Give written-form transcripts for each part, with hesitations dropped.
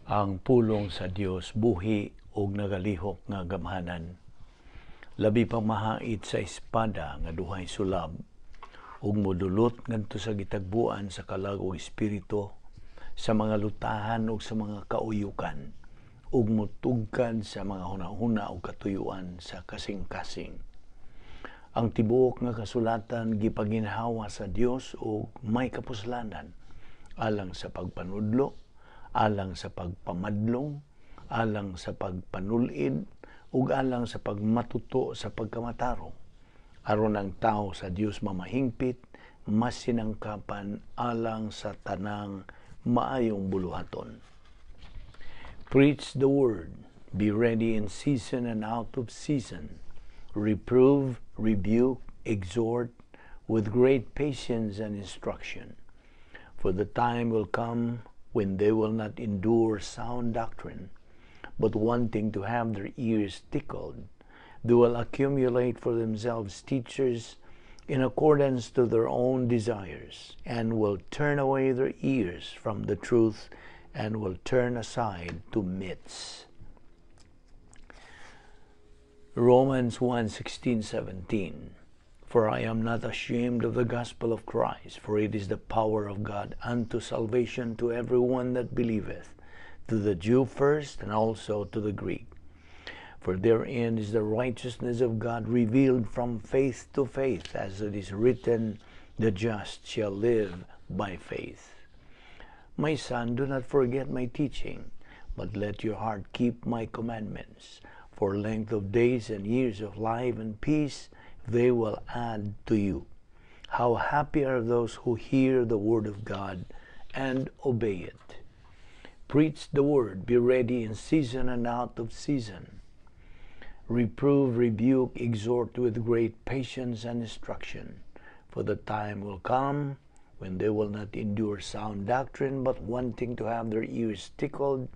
Ang pulong sa Dios buhi ug nagalihok nga gamhanan. Labi pang mahait sa espada nga duhay sulab ug modulot ngadto sa gitagbuan sa kalag ug espiritu, sa mga lutahan ug sa mga kauyukan, ug motugkad sa mga hunahuna ug katuyuan sa kasing-kasing. Ang tibuok nga kasulatan gipaginhawa sa Dios ug may kapuslanan alang sa pagpanudlo, alang sa pagpamadlong, alang sa pagpanulid, ug alang sa pagmatuto sa pagkamatarong, aron ang tao sa Dios mamahingpit, masinangkapan alang sa tanang maayong buluhaton. Preach the word, be ready in season and out of season. Reprove, rebuke, exhort with great patience and instruction. For the time will come when they will not endure sound doctrine, but wanting to have their ears tickled, they will accumulate for themselves teachers in accordance to their own desires, and will turn away their ears from the truth and will turn aside to myths. Romans 1:16-17. For I am not ashamed of the gospel of Christ, for it is the power of God unto salvation to every one that believeth, to the Jew first and also to the Greek. For therein is the righteousness of God revealed from faith to faith, as it is written, "The just shall live by faith." My son, do not forget my teaching, but let your heart keep my commandments. For length of days and years of life and peace they will add to you. How happy are those who hear the word of God and obey it. Preach the word, be ready in season and out of season. Reprove, rebuke, exhort with great patience and instruction. For the time will come when they will not endure sound doctrine, but wanting to have their ears tickled,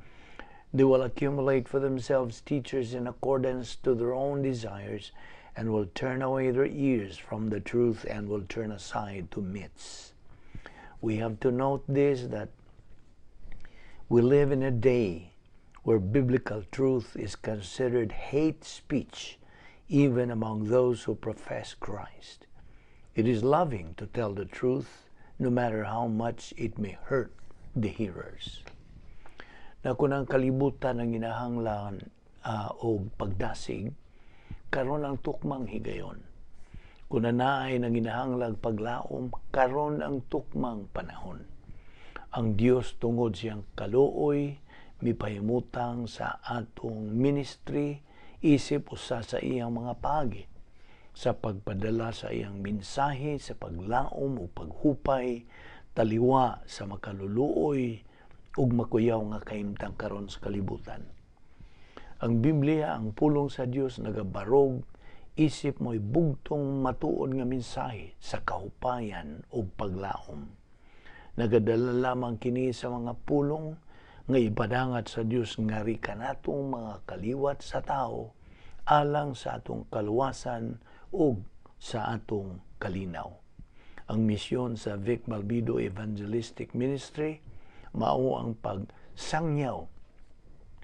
they will accumulate for themselves teachers in accordance to their own desires, and will turn away their ears from the truth and will turn aside to myths. We have to note this, that we live in a day where biblical truth is considered hate speech, even among those who profess Christ. It is loving to tell the truth, no matter how much it may hurt the hearers. Na kung ang kalibutan nanginahanglan og pagdasig, karon ang tukmang higayon. Kung naay nanginahanglag paglaom, karon ang tukmang panahon. Ang Dios, tungod sa iyang kaluoy, mipahimutang sa atong ministry isip usa sa iyang mga paagi sa pagpadala sa iyang mensahe sa paglaom o paghupay taliwa sa makaluluoy ug makuyaw nga kahimtang karon sa kalibutan. Ang Biblia, ang pulong sa Dios, nagabarog isip mo'y bugtong matuod nga mensahe sa kahupayan ug paglaom. Nagadala lamang kini sa mga pulong nga ipadangat sa Dios ngari kanatong mga kaliwat sa tao alang sa atong kaluwasan ug sa atong kalinaw. Ang misyon sa Vic Balbido Evangelistic Ministry mao ang pagsangyaw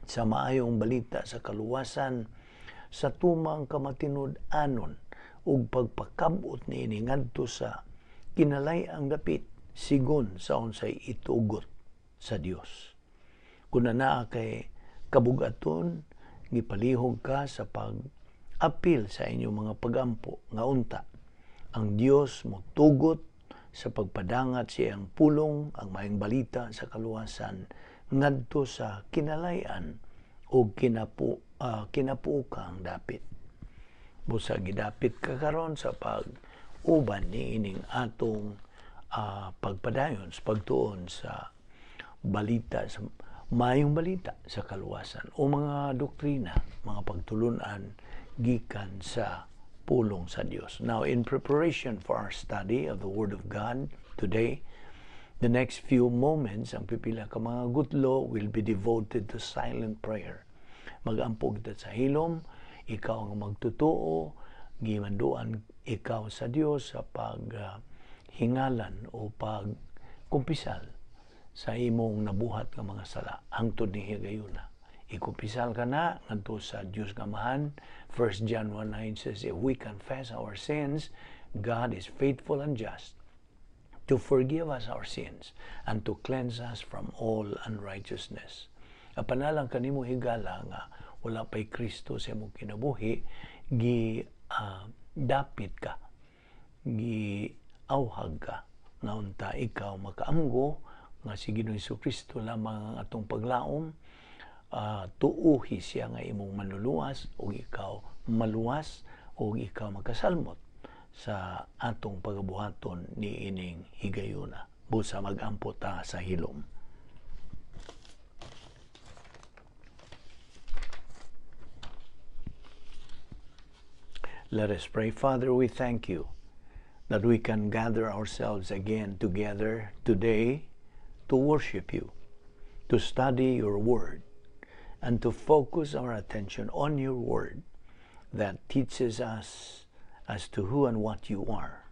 sa maayong balita sa kaluwasan sa tumang kamatinud-anon ug pagpakab-ot niini ngadto sa kinalay-ang dapit sigon sa unsay itugot sa Dios. Kung naa kay kabugaton, gipalihog ka sa pag-apil sa inyong mga pagampo nga unta ang Dios motugot sa pagpadangat sa iyang pulong, ang maayong balita sa kaluwasan, ngadto sa kinalay-an o kinapuokang dapit. Busa gidapit ka karon sa pag uban ni ining atong pagpadayon sa pagtuon sa balita, sa maayong balita sa kaluwasan o mga doktrina, mga pagtulunan gikan sa pulong sa Dios. Now, in preparation for our study of the Word of God today, the next few moments, ang pipila ka mga gutlo will be devoted to silent prayer. Mag-ampo kita sa hilom, ikaw ang magtutuo, gimanduan ikaw sa Dios sa pag hingalan o pagkumpisal. Sa imong nabuhat nga mga sala hangtod ni higayuna. Ikumpisal ka na ngadto sa Dios nga Amahan. 1 John 1:9 says, "If we confess our sins, God is faithful and just to forgive us our sins and to cleanse us from all unrighteousness." Apanalang kanimo, higala, nga wala pa'y Kristo sa imong kinabuhi, gi dapit ka, gi awhag ka nga unta ikaw makaamgo nga si Ginoong Kristo lamang ang atong paglaom, tuuhi siya nga imong manluluwas ug ikaw maluwas ug ikaw makasalmot sa atong pagabuhaton ni ining higayuna. Busa magampo ta sa hilom. Let us pray. Father, we thank you that we can gather ourselves again together today to worship you, to study your word, and to focus our attention on your word that teaches us as to who and what you are.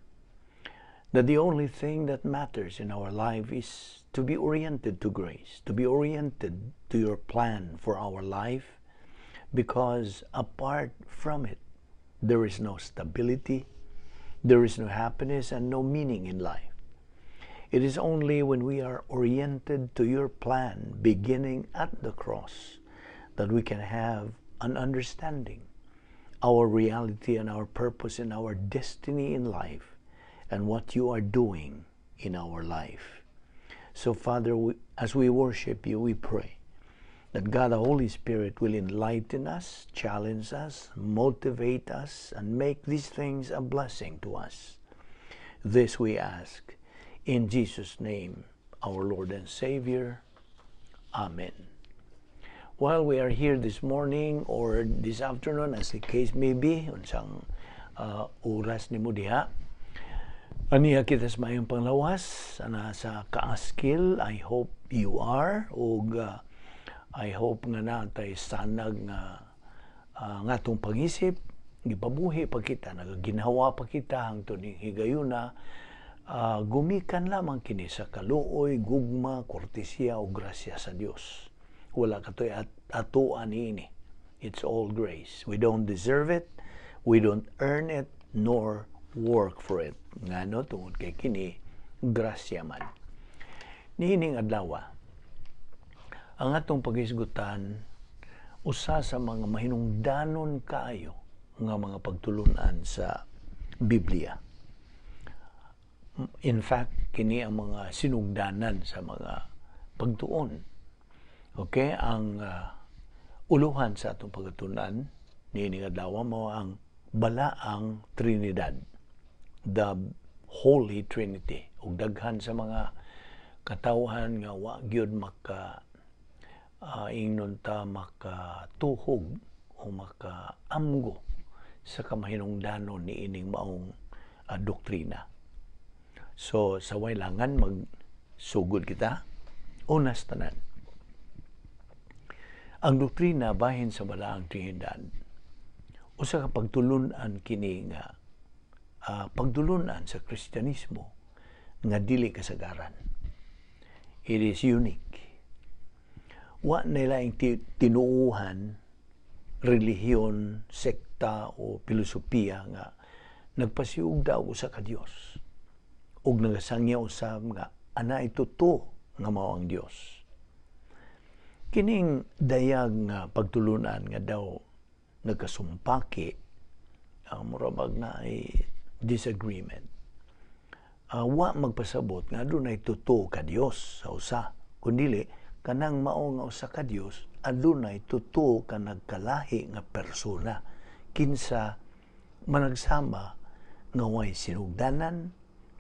That the only thing that matters in our life is to be oriented to grace, to be oriented to your plan for our life, because apart from it, there is no stability, there is no happiness, and no meaning in life. It is only when we are oriented to your plan, beginning at the cross, that we can have an understanding, our reality and our purpose and our destiny in life, and what you are doing in our life. So, Father, as we worship you, we pray that God the Holy Spirit will enlighten us, challenge us, motivate us, and make these things a blessing to us. This we ask in Jesus' name, our Lord and Savior. Amen. While we are here this morning or this afternoon, as the case may be, unsang oras nimo diha, aniya kita sa mayong panglawas, ana sa kaaskil, I hope you are, ug I hope nga natay sanag nga nga atong pangisip, gipabuhi pa kita, nagaginhawa pa kita hangtod ning higayuna, gumikan lamang kini sa kaluoy, gugma, kortesiya o grasya sa Dios. Wala katoy atoan niini. It's all grace. We don't deserve it, we don't earn it, nor work for it. Ngano? Tungod kay kini grasya man. Niining adlaw, ang atong paghisgutan usa sa mga mahinungdanon kaayo nga mga pagtulunan sa Biblia. In fact, kini ang mga sinugdanan sa mga pagtuon. Okay, ang uluhan sa atong pagtunan niining adlaw mao ang Balaang Trinidad, the Holy Trinity. Ug daghan sa mga katawhan nga wa gyud maka ingnon ta makatuhog o makaamgo sa kamahinungdanon niining maong doktrina. So sa waylangan magsugod kita. Unas tanan, ang doktrina bahin sa Balaang Trinidad usa ka pagtulunan kini nga pagtulunan sa Kristyanismo nga dili kasagaran. It is unique. Wa nila yung tinuuhan, relihiyon, sekta o filosofiya nga nagpasiugda og usa ka Dios ug nagasangya usab nga ana ito to nga mao ang Dios. Kining dayag nga pagtulunan nga daw nagkasumpaki, ang murabag na ay disagreement. Wa magpasabot nga adunay totoo ka Dios sa usa, kundili kanang mao nga usa ka Dios adunay totoo ka nagkalahi nga persona kinsa managsama nga way sinugdanan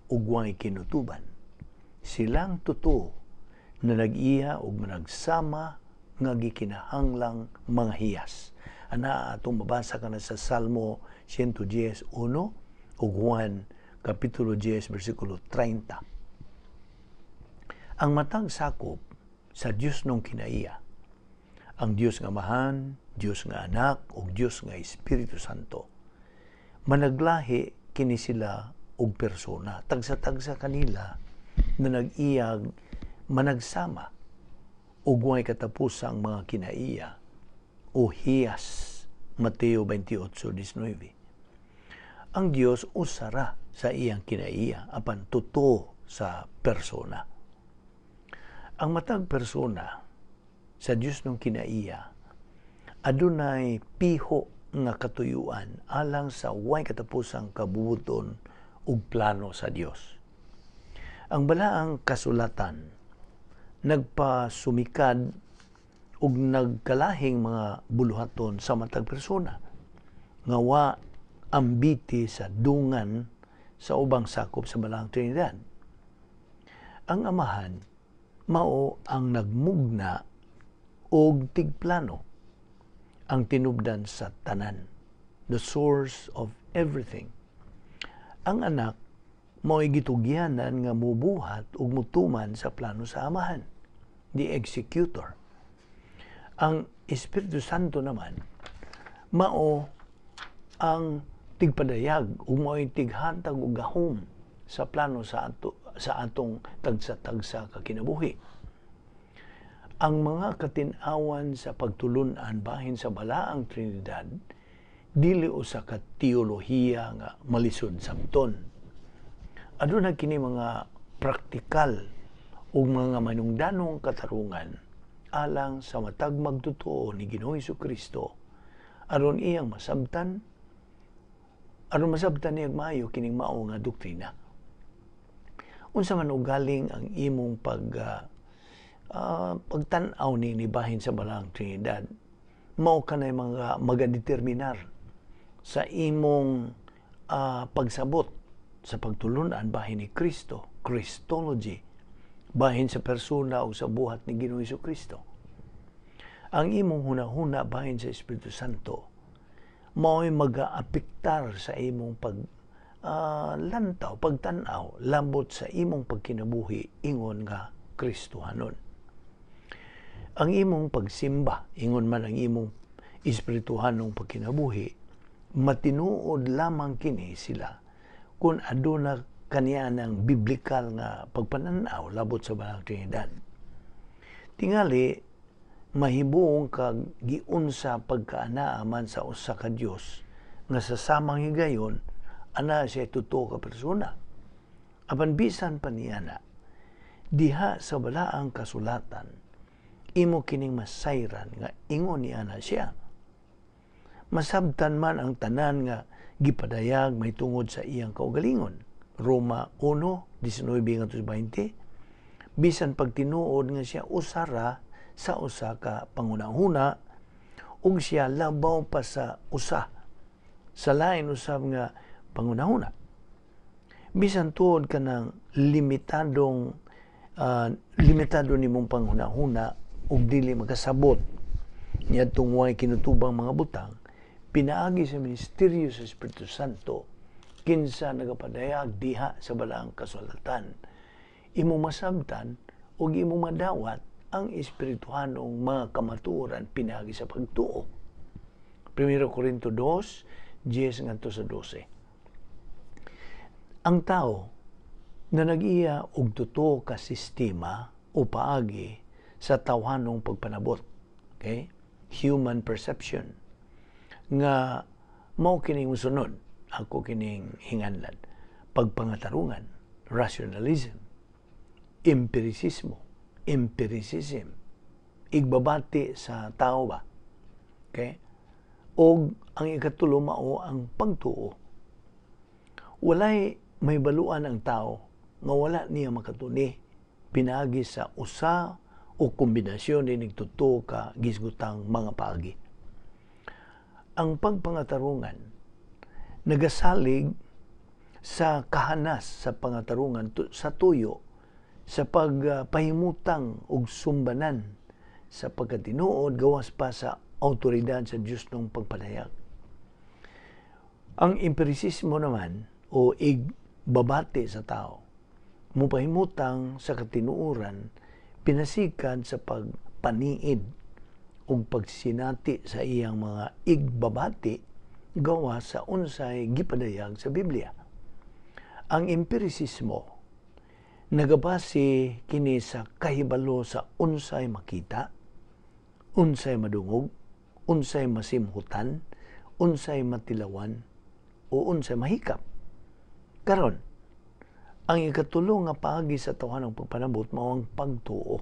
ug way kinutuban. Silang totoo na nag-iya ug managsama nga gikinahanglang mga hiyas. Ana atong mabasa kana sa Salmo 110:1 ug Juan Kapitulo 10 versikulo 30. Ang matag sakop sa Dios nung kinaiya, ang Dios nga Amahan, Dios nga Anak ug Dios nga Espiritu Santo, managlahi kini sila og persona. Tagsa-tagsa kanila na nag-iyag Managsama ug way katapusang mga kinaiya o hiyas. Mateo 28:19. Ang Dios usara sa iyang kinaiya apan totoo sa persona. Ang matag persona sa Dios ng kinaiya adunay piho nga katuyuan alang sa way katapusang kabubuton ug plano sa Dios. Ang balaang kasulatan nagpasumikad ug nagkalahing mga buluhaton sa matag persona nga wa ambiti sa dungan sa ubang sakop sa Balaang Trinidad. Ang Amahan mao ang nagmugna og tigplano, ang tinubdan sa tanan, the source of everything. Ang Anak mao'y gitugyanan nga mubuhat ug mutuman sa plano sa Amahan, the executor. Ang Espiritu Santo naman mao ang tigpadayag ug mao'y tighatag og gahom sa plano sa atong tagsa-tagsa ka kinabuhi. Ang mga katin-awan sa pagtulun-an bahin sa Balaang Trinidad dili usa ka teolohiya nga malisod sabton. Aduna kini mga praktikal ug mga manungdanong katarungan alang sa matag magtotoo ni Ginoong Kristo aron iyang masabtan, aron masabtan niya maayo kining mao nga doktrina. Unsa man ugaling ang imong pagtan-aw ni bahin sa Balaang Trinidad, mao kanay mga magadeterminar sa imong pagsabot sa pagtulunan bahin ni Kristo, Christology, bahin sa persona o sa buhat ni Ginoong Kristo. Ang imong hunahuna bahin sa Espiritu Santo mao'y magaapektar sa imong pag lantaw, pagtan-aw labot sa imong pagkinabuhi ingon nga Kristohanon. Ang imong pagsimba, ingon man ang imong espirituhanong pagkinabuhi, matinuod lamang kini sila kung aduna kaniya ng biblikal nga pagpananaw labot sa Balaang Trinidad. Tingali, mahibuong kag giunsa pagkaanaa man sa usa ka Dios nga sa samang higayon ana siya totoo ka persona. Apan bisan pa niya na, diha sa balaang kasulatan, imo kining masayran nga ingon niya na siya. Masabtan man ang tanan nga gipadayag may tungod sa iyang kaugalingon. Roma 1:19-20. Bisan pagtinuod nga siya usara sa usa ka pangunahuna ug siya labaw pa sa usa sa lain usab nga pangunahuna. Bisan tuod ka ng limitado nimong panghunahuna ug dili makasabot niadtong way kinutubang mga butang, pinaagi sa ministeryo sa Espiritu Santo kinsa nagapadayag diha sa balaang kasulatan, imo masabtan ug imo madawat ang espirituhanong mga kamatuoran pinaagi sa pagtuo. 1 Corinto 2:10 ngadto sa 12. Ang tao na nag-iya og totoo ka sistema o paagi sa tawhanong pagpanabot, okay? Human perception, nga mao kining mosunod, ako kining hinganlan: pagpangatarungan, rationalism, empiricismo, empiricism, igbabati sa tao ba, okay? Og ang ikatulo mao ang pagtuo. Walay may baluan ang tao nga wala niya makatuni pinaagi sa usa o kombinasyon ni totoo ka gisgutang mga paagi. Ang pagpangatarungan nagasalig sa kahanas sa pangatarungan sa tuyo sa pagpahimutang og sumbanan sa pagkatinuod gawas pa sa autoridad sa Diyos ng pagpadayag. Ang empirisismo naman o igbabati sa tao mupahimutang sa katinuoran pinasikan sa pagpaniid ug pagsinati sa iyang mga igbabati gawa sa unsay gipadayag sa Biblia. Ang empirisismo Nagabase kini sa kahibalo sa unsay makita, unsay madungog, unsay masimhutan, unsay matilawan, o unsay mahikap. Karon, ang ikatulo nga paagi sa tawhanong pagpanabot mao ang pagtuo.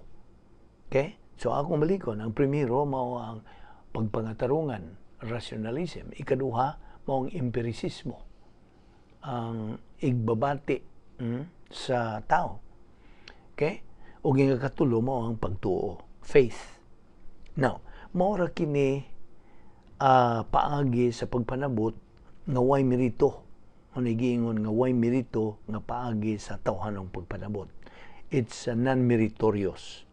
Okay? So akong balikon, ang primero mao ang pagpangatarungan, rationalism. Ikaduha mao ang empirisismo, ang igbabati sa tao. Okay? Ug ang ikatulo mao ang pagtuo, faith. Now, mao ra kini paagi sa pagpanabot nga way merito. Ano giingon nga way merito nga paagi sa tawhanong pagpanabot? It's non-meritorious.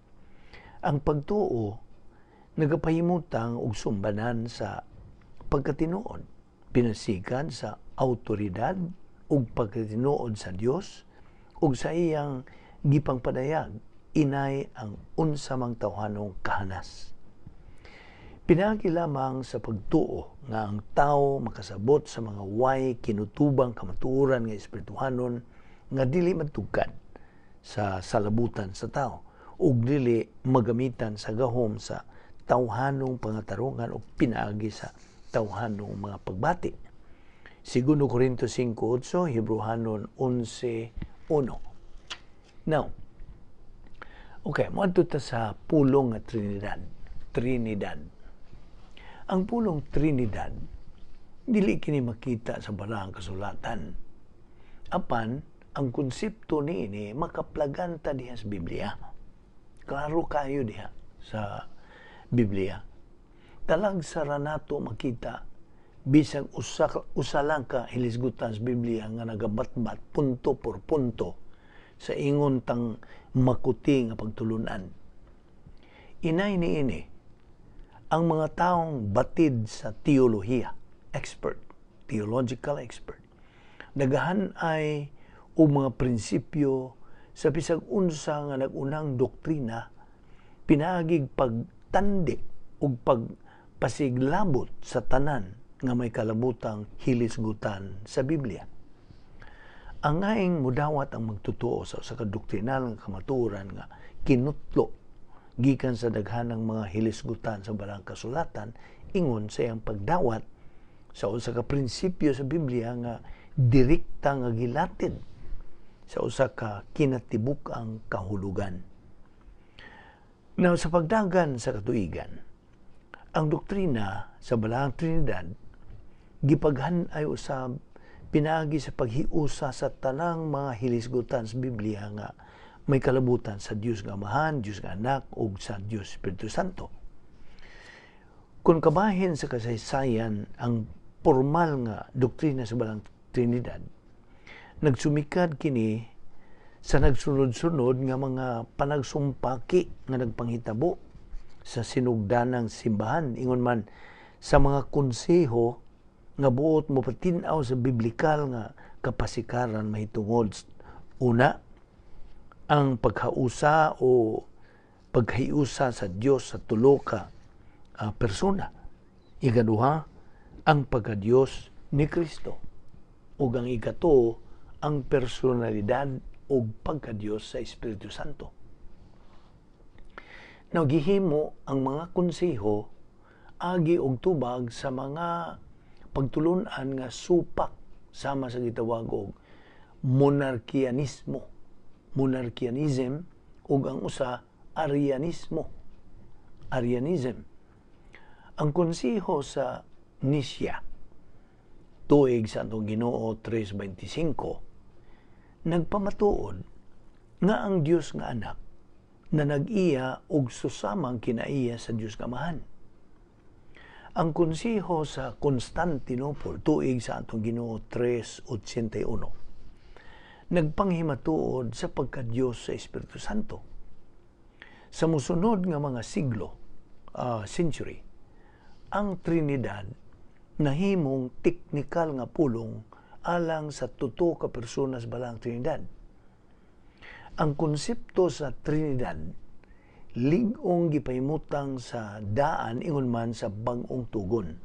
Ang pagtuo nagapahimutang og sumbanan sa pagkatinuod, pinasikan sa autoridad ug pagkatinuod sa Dios ug sa iyang gipangpadayag inay ang unsa mang tawhanong kahanas. Pinaagi lamang sa pagtuo nga ang tao makasabot sa mga way kinutubang kamatuoran nga espirituhanon nga dili matugkad sa salabutan sa tao ug dili magamitan sa gahom sa tawhanong pangatarungan o pinaagi sa tawhanong mga pagbati. Segundo Corinto 5:8, Hebreohanon 11:1. Now, okay, moadto ta sa pulong nga Trinidad. Trinidad. Ang pulong Trinidad, dili kini makita sa Balaang Kasulatan. Apan, ang konsepto niini makaplagan ta diha sa Biblia. Klaro kayo diha sa Biblia. Talagsa ra nato makita bisag usa lang ka hilisgutan sa Biblia nga nagabatbat punto por punto sa ingon tang makuti nga pagtulunan. Inay niini, ang mga taong batid sa teolohiya, expert, theological expert, nagahan ay og mga prinsipyo sa bisag unsa nga nag-unang doktrina pinaagig pagtandi ug pagpasiglabot sa tanan nga may kalabutang hilisgutan sa Biblia. Ang ngaing mudawat ang magtotoo sa usa ka doktrinal nga kamatuoran nga kinutlo gikan sa daghanang mga hilisgutan sa Balaang Kasulatan, ingon sa iyang pagdawat sa usa ka prinsipyo sa Biblia nga direkta nga gilatid sa usa ka kinatibuk-ang kahulugan. Now, sa pagdagan sa katuigan, ang doktrina sa Balaang Trinidad gipaghan-ay usab pinaagi sa paghiusa sa tanang mga hilisgutan sa Biblia nga may kalabutan sa Dios nga Amahan, Dios nga Anak ug sa Dios Espiritu Santo. Kung kabahin sa kasaysayan ang formal nga doktrina sa Balaang Trinidad, nagsumikad kini sa nagsunod-sunod nga mga panagsumpaki nga nagpanghitabo sa sinugdanang simbahan, ingon man sa mga konseho nga buot mo patin-aw sa biblikal nga kapasikaran mahitungod una ang pagkausa o paghiusa sa Dios sa tulo ka persona. Ikaduha, ang pagka-Dios ni Kristo. Ug ang ikatuo, ang personalidad ug pagka-Dios sa Espiritu Santo. Now, gihimo ang mga konseho agi og tubag sa mga pagtulunan nga supak sama sa gitawag og monarkianismo, monarchianism, ug ang usa Arianismo, Arianism. Ang konseho sa Nicaea tuig sa atong Ginoo 325 nagpamatuod nga ang Dios nga Anak na nag-iya og susamang kinaiya sa Dios nga Amahan. Ang konseho sa Constantinople tuig sa atong Ginoo 381 nagpanghimatuod sa pagka-Dios sa Espiritu Santo. Sa musunod nga mga siglo, century, ang Trinidad nahimong teknikal nga pulong alang sa tuto ka personas Balaang Trinidad. Ang konsepto sa Trinidad lig-ong gipahimutang sa daan, ingon man sa bag-ong tugon.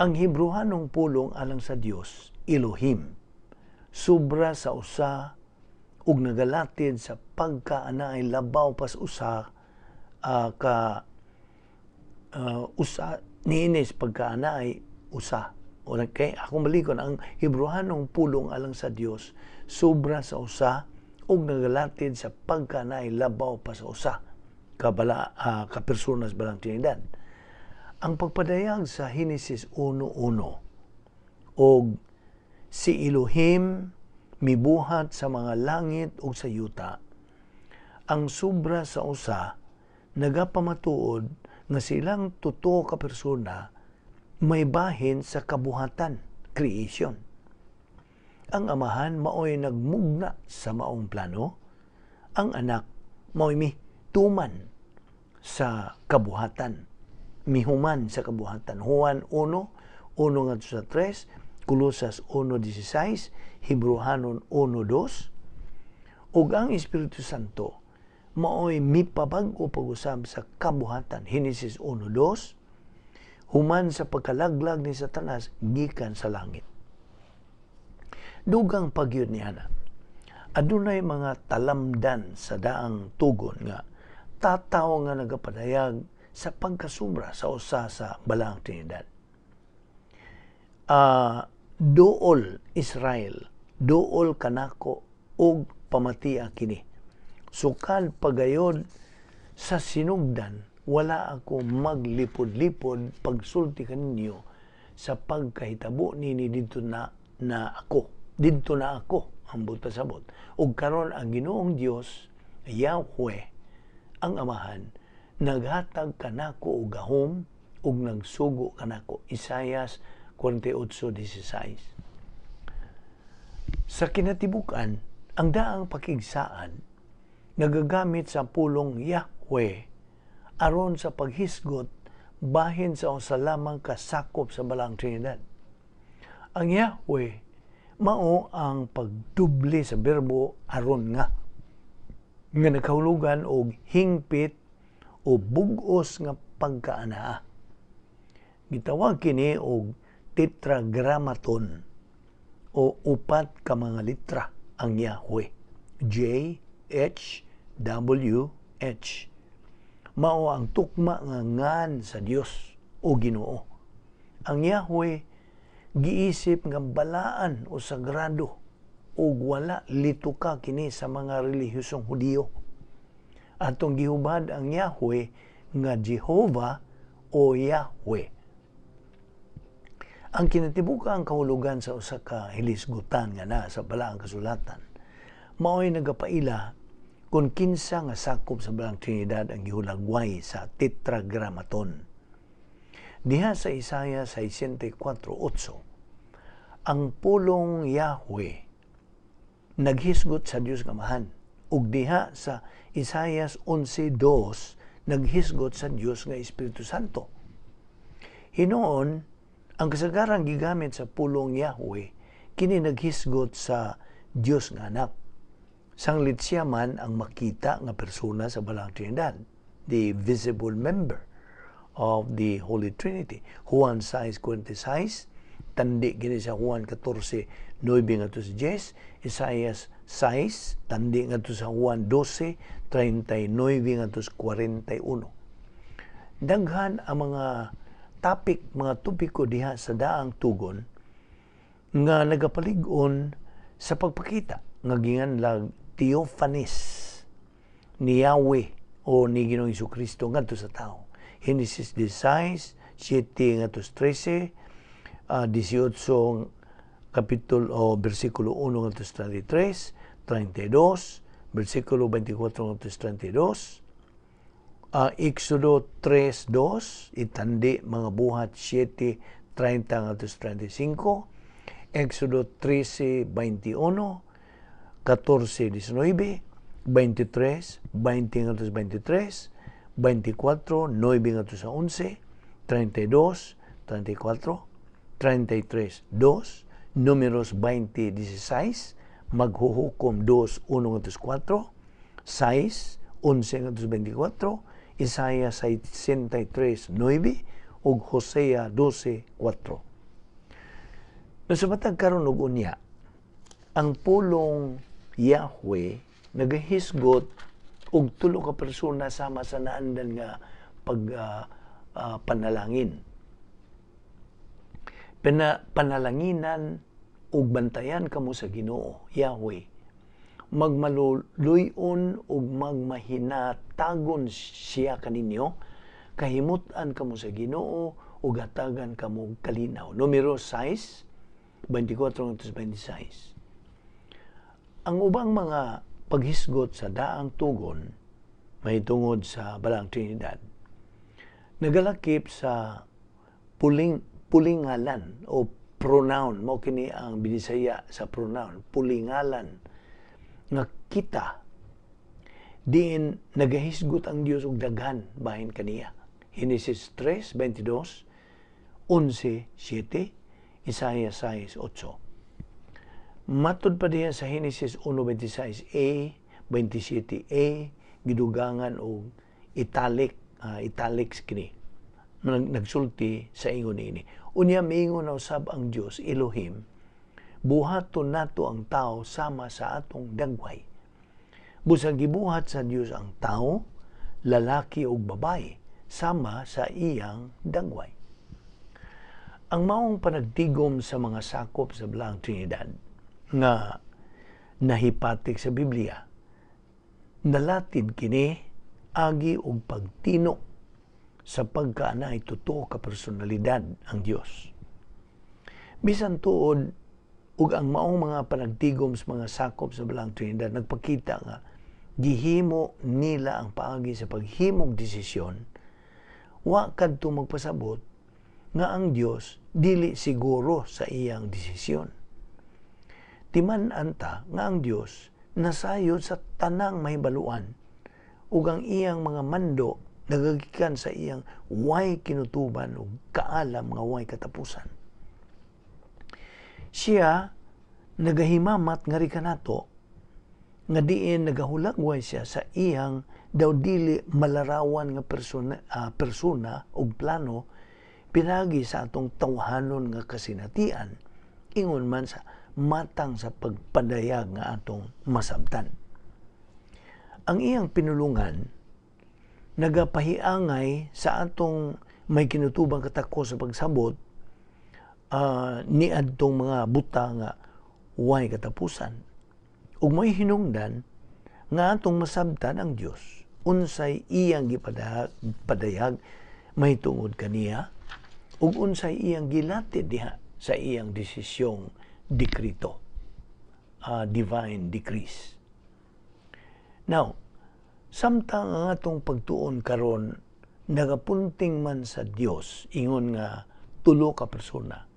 Ang Hebreohanong pulong alang sa Dios, Elohim, sobra sa usa ug nagalatid sa pagkaanaay labaw pas usa ka usa niinis pagkaanaay usa. Okay, akong balikon ang Hebreohanong pulong alang sa Dios sobra sa usa ug nagalatid sa pagkaanaay labaw pa sa usa ka bala ka persona sa Balaang Trinidad. Ang pagpadayag sa Henesis 1:1 og si Elohim mibuhat sa mga langit ug sa yuta, ang sobra sa usa nagapamatuod nga silang totoo ka persona may bahin sa kabuhatan, creation. Ang Amahan maoy nagmugna sa maong plano, ang Anak maoy mituman sa kabuhatan, mihuman sa kabuhatan. Juan 1:1 ngadto sa 3, Kolosas 1:16, Hebreohanon 1:2, ug ang Espiritu Santo maoy mipabag-o pag-usab sa kabuhatan. Henesis 1:2, human sa pagkalaglag ni Satanas gikan sa langit. Dugang pagyud ni ana, adunay mga talamdan sa daang tugon nga tataw nga nagapadayag sa pagkasubra sa usa sa Balaang Trinidad. Duol Israel, duol kanako ug pamatia kini. Sukad pagayod sa sinugdan, wala ako maglipod-lipod pagsulti kaninyo sa pagkahitabo nini didto na na ako. Didto na ako ang buta sabot. Ug karon ang Ginoong Dios, Yahweh, ang Amahan, naghatag kanako og gahom ug nagsugo kanako. Isayas 48:16. Sa kinatibuk-an, ang daang pakigsaad nagagamit sa pulong Yahweh aron sa paghisgot bahin sa usa lamang kasakop sa Balaang Trinidad. Ang Yahweh mao ang pagdubli sa berbo aron nga nakahulugan og hingpit o bug-os nga pagkaanaa. Gitawag kini og tetragrammaton o upat ka mga litra ang Yahweh. J H W H. Mao ang tukma nga ngan sa Dios o Ginoo. Ang Yahweh giisip nga balaan o sagrado ug wala lituka kini sa mga relihiyosong Hudiyo. Atong gihubad ang Yahweh nga Jehovah o Yahweh. Ang kinatibuk-ang kahulugan sa usa ka hilisgutan nga naa sa Balaang Kasulatan mao'y nagapaila kung kinsa nga sakop sa Balaang Trinidad ang gihulagway sa Tetragrammaton. Diha sa Isaiah 64:8, ang pulong Yahweh naghisgot sa Dios nga Amahan, ug diha sa Isaiah 11:2 naghisgot sa Dios nga Espiritu Santo. Hinuon, ang kasagarang gigamit sa pulong Yahweh kini naghisgot sa Dios nga Anak. Sanglit siya man ang makita nga persona sa Balaang Trinidad, the visible member of the Holy Trinity. Juan 6:46, tandi kini sa Juan 14:9 ngadto sa 10, Isaias 6, tandi ngadto sa Juan 12:39 ngadto sa 41. Daghan ang mga topic, mga topiko diha sa daang tugon nga nagapalig-on sa pagpakita nga ginganlag Theophanies ni Yahweh o ni Ginoong Hesukristo ngadto sa tao. Genesis 16, 7 ngadto sa 13, 18 kapitulo o versikulo 1 ngadto sa 33, 32, versikulo 24 ngadto sa 32, Exodo 3:2, itandi mga Buhat 7:30 ngadto sa 35, Exodo 13:21, 14:19, 23, 20 ngadto sa 23, 24, 9 ngadto sa 11, 32, 34, 33, 2, Números 20:16, Maghuhukom 2:1 ngadto sa 4, 6, 11 ngadto sa 24, Isaiah 63:9, ug Hosea 12:4. Sa matag karon ug unya, ang pulong Yahweh nagahisgot og tulo ka persona sama sa naandan nga pag panalangin. Panalanginan ug bantayan kamo sa Ginoo, Yahweh. Magmaluluy-on ug magmahinatagon siya kaninyo, kahimut-an kamo sa Ginoo ug hatagan kamo kalinaw. Numero 6, 24 26. Ang ubang mga paghisgot sa daang tugon mahitungod sa Balaang Trinidad nagalakip sa pulingalan o pronoun. Mao kini ang Binisaya sa pronoun, pulingalan nga "kita", diin nagahisgot ang Dios og daghan bahin kaniya. Henesis 3:22, 11:7, Isaiah 6:8. Matud pa diha sa Henesis 1:26a, 27a, gidugangan og italic, italics kini. Nagsulti sa ingon niini. "Unya miingon na usab ang Dios Elohim, buhaton nato ang tao sama sa atong dagway. Busa gibuhat sa Dios ang tao, lalaki ug babae, sama sa iyang dagway." Ang maong panagtigom sa mga sakop sa Balaang Trinidad nga nahipatik sa Biblia, nalatid kini agi og pagtino sa pagkaanay totoo ka personalidad ang Dios. Bisan tuod ug ang maong mga panagtigom sa mga sakop sa Balaang Trinidad nagpakita nga gihimo nila ang paagi sa paghimog desisyon, wa kadto magpasabot nga ang Dios dili siguro sa iyang desisyon. Timan-an ta nga ang Dios nasayod sa tanang mahibaluan ug ang iyang mga mando nagagikan sa iyang way kinutuban ug kaalam nga way katapusan. Siya nagahimamat ngari kanato nga diin nagahulagway siya sa iyang daw dili malarawan nga persona ug plano pinagi sa atong tawhanon nga kasinatian, ingon man sa matang sa pagpadayag nga atong masabtan. Ang iyang pinulungan nagapahiangay sa atong may kinutubang katako sa pagsabot niadtong mga buta nga way katapusan. Ug may hinungdan nga atong masabtan ang Dios unsay iyang gipadayag mahitungod kaniya ug unsay iyang gilatid diha sa iyang desisyong dekrito, divine decrees. Now, samtang ang atong pagtuon karon nagapunting man sa Dios ingon nga tulo ka persona,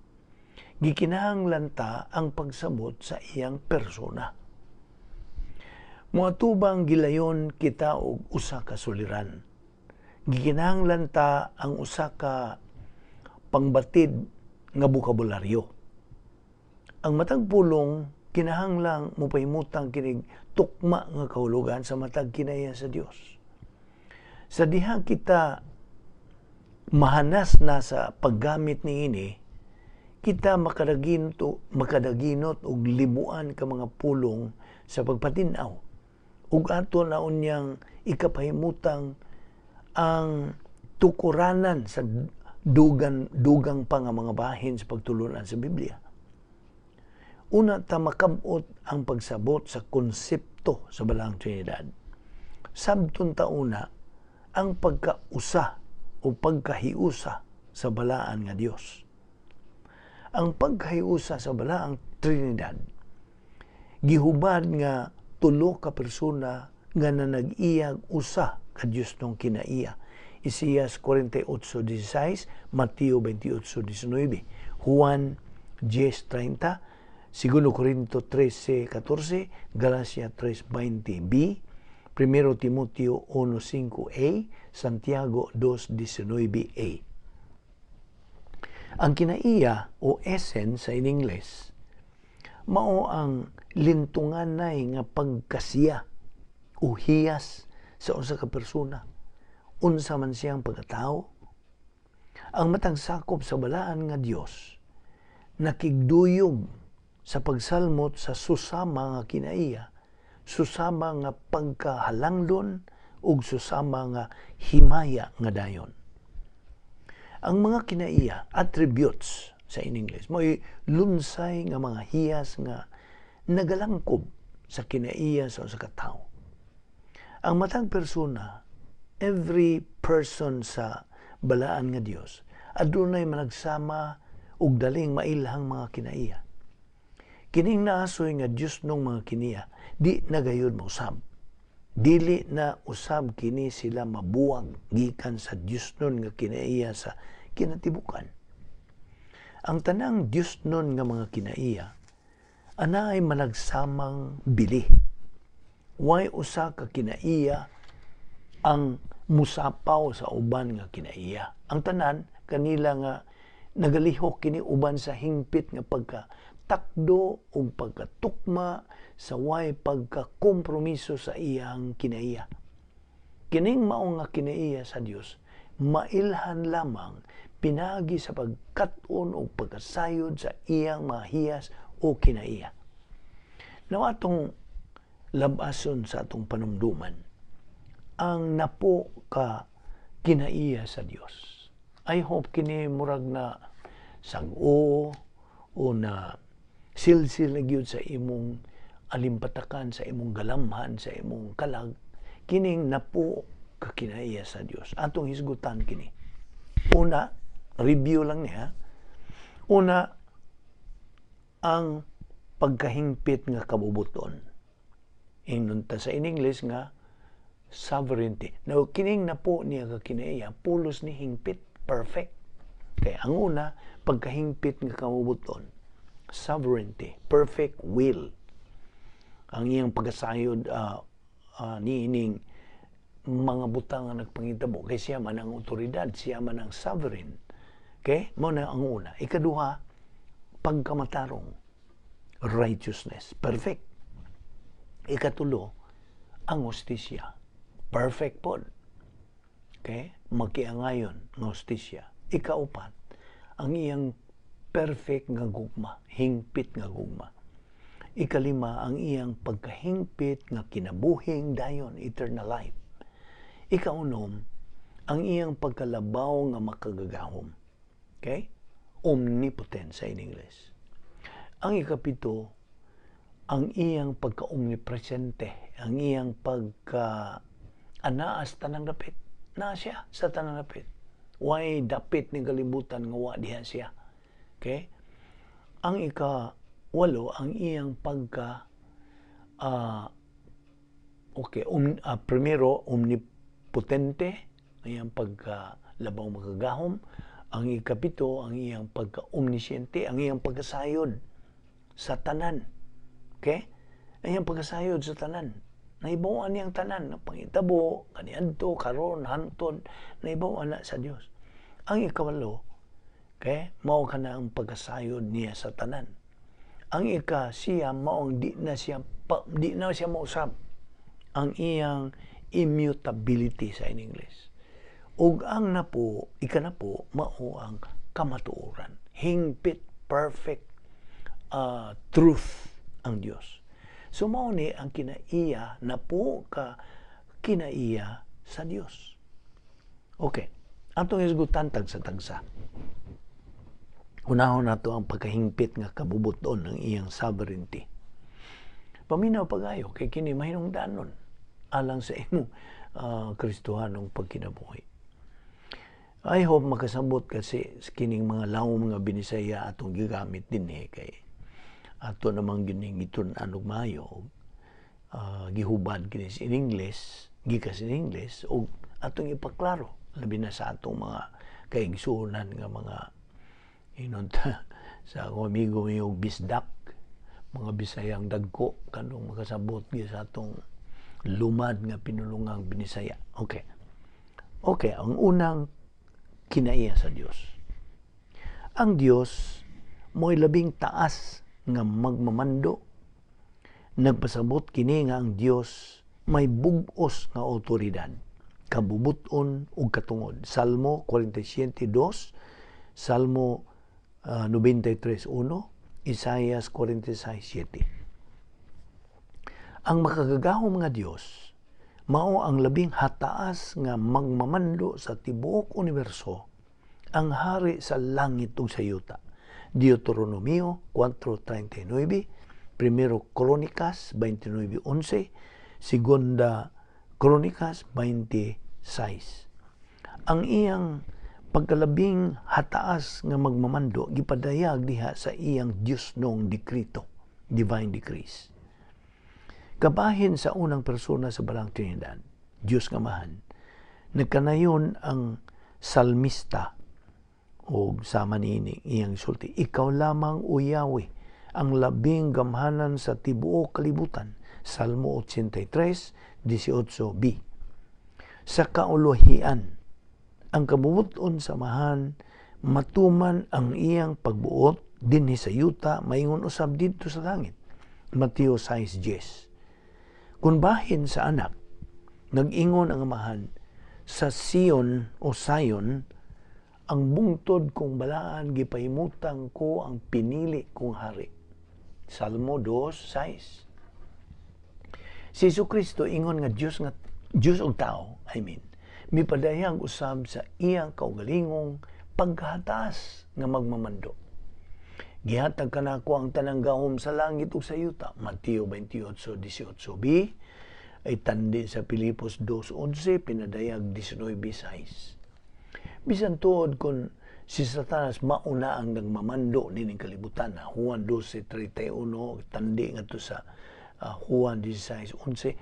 gikinahanglan ta ang pagsabot sa iyang persona. Moatubang gilayon kita og usa ka suliran. Gikinahanglan ta ang usa ka pangbatid nga bokabularyo. Ang matag pulong kinahanglang mopahimutang kinig tukma nga kahulugan sa matag kinaiya sa Dios. Sa diha kita mahanas na sa paggamit niini, kita makadaginot og libuan ka mga pulong sa pagpatin-aw ug ato na unyang ikapahimutang ang tukuranan sa dugang pa nga mga bahin sa pagtulunan sa Biblia. Una ta makabot ang pagsabot sa konsepto sa Balaang Trinidad, sabton ta una ang pagkausa o pagkahiusa sa balaan nga Dios. Ang pagkahiusa sa Balaang Trinidad gihubad nga tulo ka persona nga nanag-iyag usa ka Dios nung kinaiya. Isaias 48:16, Mateo 28:19, Juan 10:30, 2 Corinto 13:14, Galacia 3:20b, 1 Timoteo 1:5a, Santiago 2:19a. Ang kinaiya o essence sa in Ingles, mao ang lintunganay nga pagkasiya o hiyas sa usa ka persona, unsa man siyang pagkatao. Ang matang sakop sa balaan nga Dios nakigduyog sa pagsalmot sa susama nga kinaiya. Susama nga pagkahalangdon ug susama nga himaya nga dayon. Ang mga kinaiya, attributes sa in English, mo'y lunsay nga mga hiyas nga nagalangkob sa kinaiya sa usa ka tawo. Ang matag persona, every person sa balaan nga Dios, adunay managsama ug daling mailhang mga kinaiya. Kining naasoy nga Dios nung mga kiniya, di na gayud mausab. Dili na usab kini sila mabuwag gikan sa Dios nun nga kinaiya sa kinatibukan. Ang tanang Dios nun nga mga kinaiya anaay managsamang bili. Way usa ka kinaiya ang musapaw sa uban nga kinaiya. Ang tanan kanila nga nagalihok kini uban sa hingpit nga pagka takdo ug pagkatukma sa way pagkakompromiso sa iyang kinaiya. Kining mao nga kinaiya sa Dios mailhan lamang pinaagi sa pagkat-on o pagkasayod sa iyang mga hiyas o kinaiya. Now, atong labason sa atong panumduman ang napo ka kinaiya sa Dios. I hope kini murag na sag-o o na silsil na gyud sa imong alimpatakan, sa imong galamhan, sa imong kalag, kining napo ka kinaiya sa Dios. Atong hisgutan kini. Una, review lang niya. Una, ang pagkahingpit nga kabubuton. Ingnon ta sa in English nga sovereignty. Now, kining napo niya ka kinaiya, pulos ni hingpit, perfect. Kaya ang una, pagkahingpit nga kabubuton, sovereignty, perfect will. Ang iyang pagkasayod niining mga butang nga nagpangitabo kay siya man ang otoridad, siya man ang sovereign. Okay? Mao na ang una. Ikaduha, pagkamatarong, righteousness, perfect. Ikatulo, ang hustisya, perfect pod. Okay? Makiangayon nga hustisya. Ikaupat, ang iyang perfect nga gugma, hingpit nga gugma. Ikalima, ang iyang pagkahingpit nga kinabuhing dayon, eternal life. Ikaunom, ang iyang pagkalabaw nga makagagahom. Okay? Omnipotence in English. Ang ikapito, ang iyang pagka-omnipresente, ang iyang pagka anaas tanang dapit. Naa siya sa tanang dapit. Way dapit ni kalibutan nga wa diha siya. Okay? Ang ika-walo, ang iyang pagka okay, primero, omnipotente, ang iyang pagka labaw makagahom. Ang ikapito, ang iyang pagka-omnisciente, ang iyang pagkasayod sa tanan. Okay? Ang iyang pagkasayod sa tanan. Naibawan niyang tanan, pangitabo, kaniadto, karon, hantod, naibawan na sa Dios. Ang ikawalo, okay, mao kana ang pagkasayod niya sa tanan. Ang ika siya mao ang di na siya mausab. Ang iyang immutability sa in English. Ug ang napo, ikanapo, mao ang kamatuoran. Hingpit, perfect truth ang Dios. So mao ni ang kinaiya, napo ka kinaiya sa Dios. Okay. Atong hisgutan tagsa-tagsa. Unahon nato ang pagkahingpit nga kabubuton ng iyang sovereignty. Paminaw pagayo kay kini mahinungdanon alang sa imong Kristohanong pagkinabuhi. I hope makasabot kasi kining mga lawom nga Binisaya atong gigamit dinhi kay ato namang gining gitun-an og maayo, gihubad kini in English, gikas in English, ug atong ipaklaro labi na sa atong mga kaigsuonan nga mga inon ta sa akong amigo yung bisdak, mga Bisayang dagko kanong makasabot gyud sa atong lumad nga pinulungang Binisaya. Okay, ang unang kinaiya sa Dios. Ang Dios mo'y labing taas nga magmamando. Nagpasabot kini nga ang Dios may bug-os nga otoridad, kabubuton ug katungod. Salmo 47:2, Salmo 93:1, Isaias 46:7. Ang makagagahom nga Dios mao ang labing hataas nga magmamando sa tibuok universo, ang hari sa langit ug sa yuta. Deuteronomio 4:39, Primero Crónicas 29:11, Segunda Crónicas 26. Ang iyang pagkalabing hataas nga magmamando gipadayag diha sa iyang Diosnong dikrito, divine decrees. Kabahin sa unang persona sa Balaang Trinidad, Dios nga Amahan, nagkanayon ang salmista og sama niini iyang sulti, "Ikaw lamang, O Yahweh, ang labing gamhanan sa tibuok kalibutan." Salmo 83:18b. Sa kauluhian, ang kabubuton sa Amahan matuman ang iyang pagbuot dinhi sa yuta maingon usab didto sa langit. Mateo 6:10. Kung bahin sa Anak, nag-ingon ang Amahan sa Sion o Zion, "Ang bungtod kong balaan, gipahimutang ko ang pinili kong hari." Salmo 2:6. Si Jesu Kristo, ingon nga Dios ug tao, I mean, mipadayag usab sa iyang kaugalingong pagkahataas nga magmamando. "Gihatag kanako ang tanang gahom sa langit ug sa yuta." Mateo 28:18b, ay tandi sa Filipos 2:11, pinadayag 19:6. Bisan tuod kung si Satanas mauna ang nagmamando nining kalibutan na Juan 12:31, tandi ngadto sa Juan 16:11,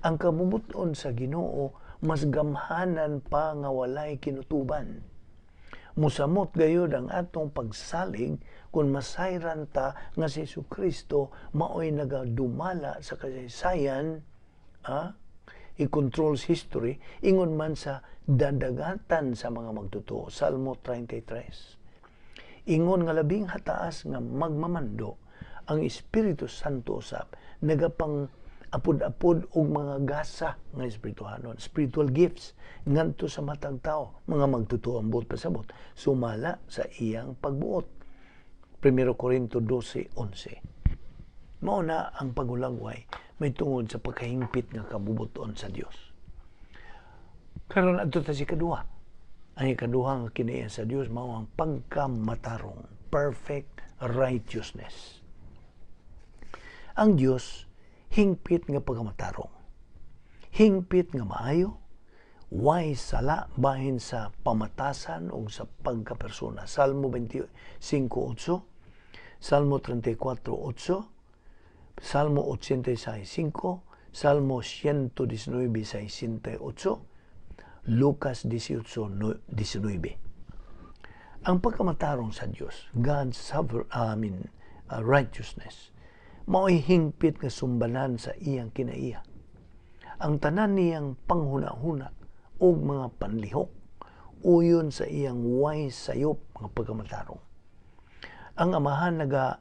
ang kabubuton sa Ginoo mas gamhanan pa nga walay kinutuban. Musamot gayud ang atong pagsalig kung masayran ta nga si Kristo maoy nagadumala sa kasaysayan, he controls history, ingon man sa dadagatan sa mga magtotoo. Salmo 33. Ingon nga labing hataas nga magmamando, ang Espiritu Santo usab nagapang apod-apod og mga gasa nga espirituhanon, spiritual gifts ngadto sa matag tao, mga magtotoo ang buot pasabot, sumala sa iyang pagbuot. 1 Corinto 12:11. Mao na ang paghulagway may tungod sa pagkahingpit nga kabubuton sa Dios. Karon, adto ta sa ikaduha. Ang ikaduha nga kinaiya sa Dios mao ang pagkamatarong, perfect righteousness. Ang Dios hingpit nga pagkamatarong. Hingpit nga maayo, way sala bahin sa pamatasan o sa pagkapersona. Salmo 25:8, Salmo 34:8, Salmo 86:5, Salmo 119:68, Lucas 18:19. Ang pagkamatarong sa Dios, God's I mean, righteousness, mao'y hingpit nga sumbanan sa iyang kinaiya. Ang tanan niyang panghuna-huna ug mga panlihok uyon sa iyang way sayop nga pagkamatarong. Ang Amahan naga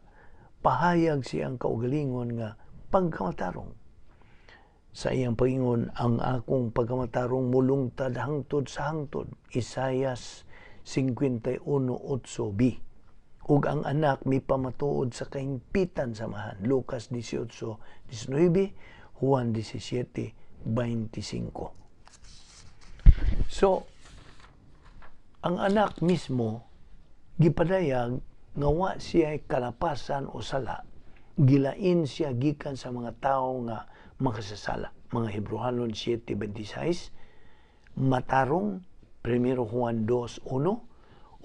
pahayag siyang kaugalingon nga pagkamatarong. Sa iyang pagingon, "Ang akong pagkamatarong mulungtad hangtod sa hangtod." Isayas 51:8b. Ug ang Anak mi pamatuod sa kahingpitan sa Amahan. Lucas 18:19, Juan 17:25. So, ang Anak mismo gipadayag nga wa siya kalapasan o sala, gilain siya gikan sa mga tawo nga makasasala. Mga Hebrohanon 7:26, matarong, 1 Juan 2:1,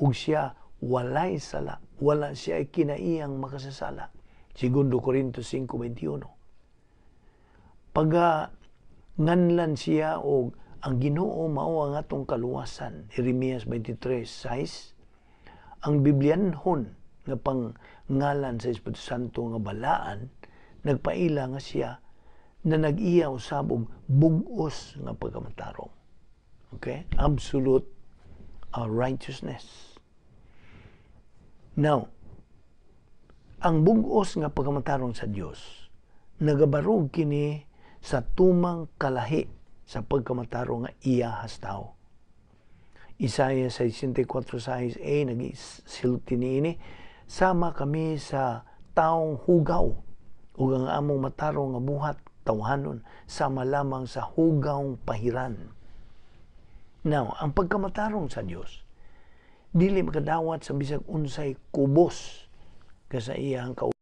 ug siya walay sala, wala siya kinaiyang makasasala. 2 Corinto 5:21. Pagka nganlan siya og ang Ginoo mao ang atong kaluwasan, Jeremias 23:6, ang Biblianhon nga pangalan sa Espiritu Santo nga balaan nagpaila nga siya na nag-iya usab og bug-os nga pagkamatarong. Okay? Absolute righteousness. Now, ang bug-os nga pagkamatarong sa Dios nagabarog kini sa tumang kalahi sa pagkamatarong nga iya hastaw. Isaiah 64:6a nagsilti niini, "Sama kami sa taong hugaw ug ang among matarong nga buhat tawhanon sama lamang sa hugaw pahiran. Now, ang pagkamatarong sa Dios dili makadawat sa bisag unsay kubos sa iyang kaugalingon.